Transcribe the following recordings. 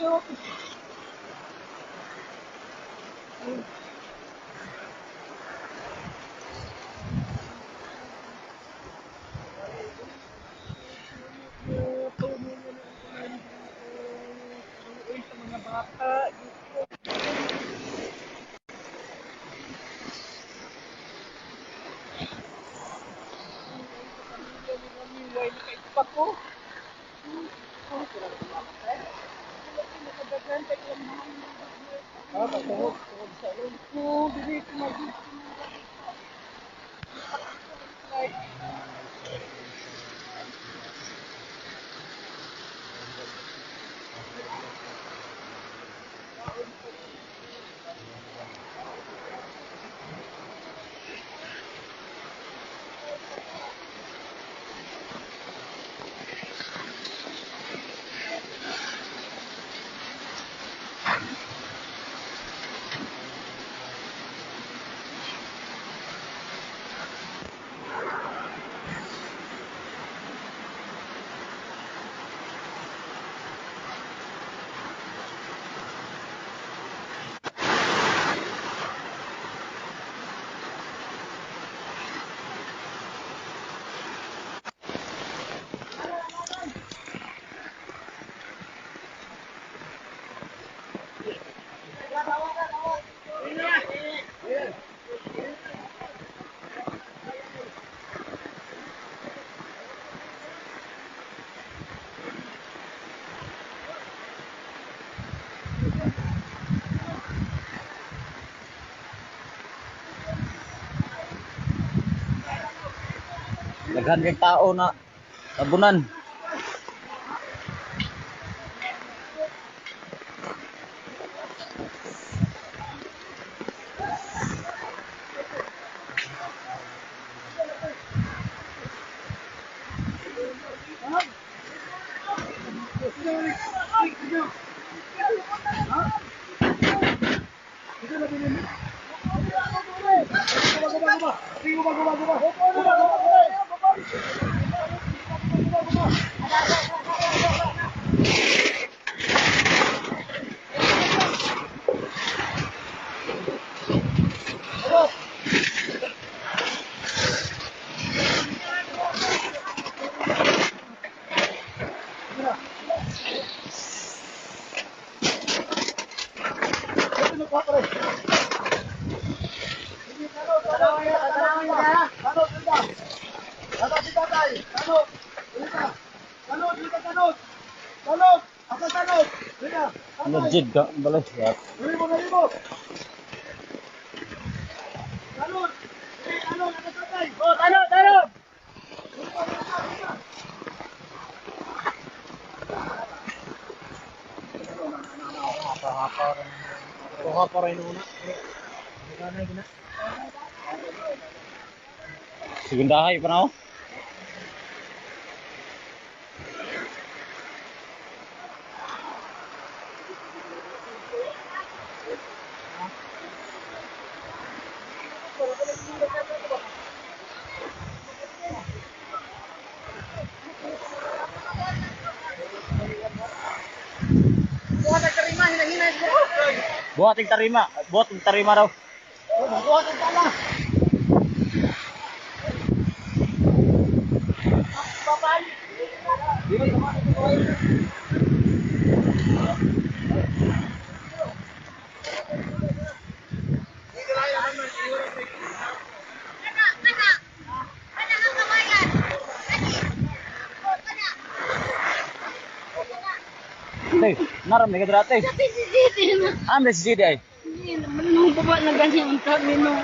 Mga bata. Daghan kay tao na tabunan. Legit ka balay. Segundahay pa na ako. Buhat yung tarima. Buhat yung tarima daw. Buhat yung tala. Tay, naram ni kadra tay. Ah, may CCTV ay. Nung baba na ganyan ang kami nung.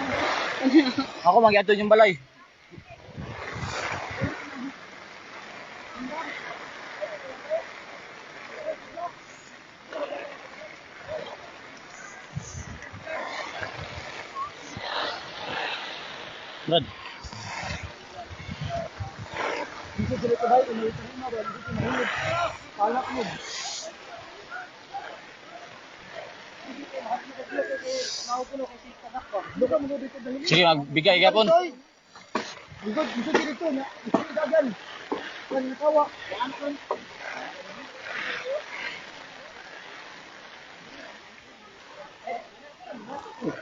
Ako magyadto yung balay. Brad. Dito sila ito ba? Inuwi ba? Dito mahulog. Palak mo. Sige, magbigay ka pon. Dito, dito dito na. Dito dagan. Kan nakawa. Cool.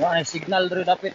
Wala signal diri dapit.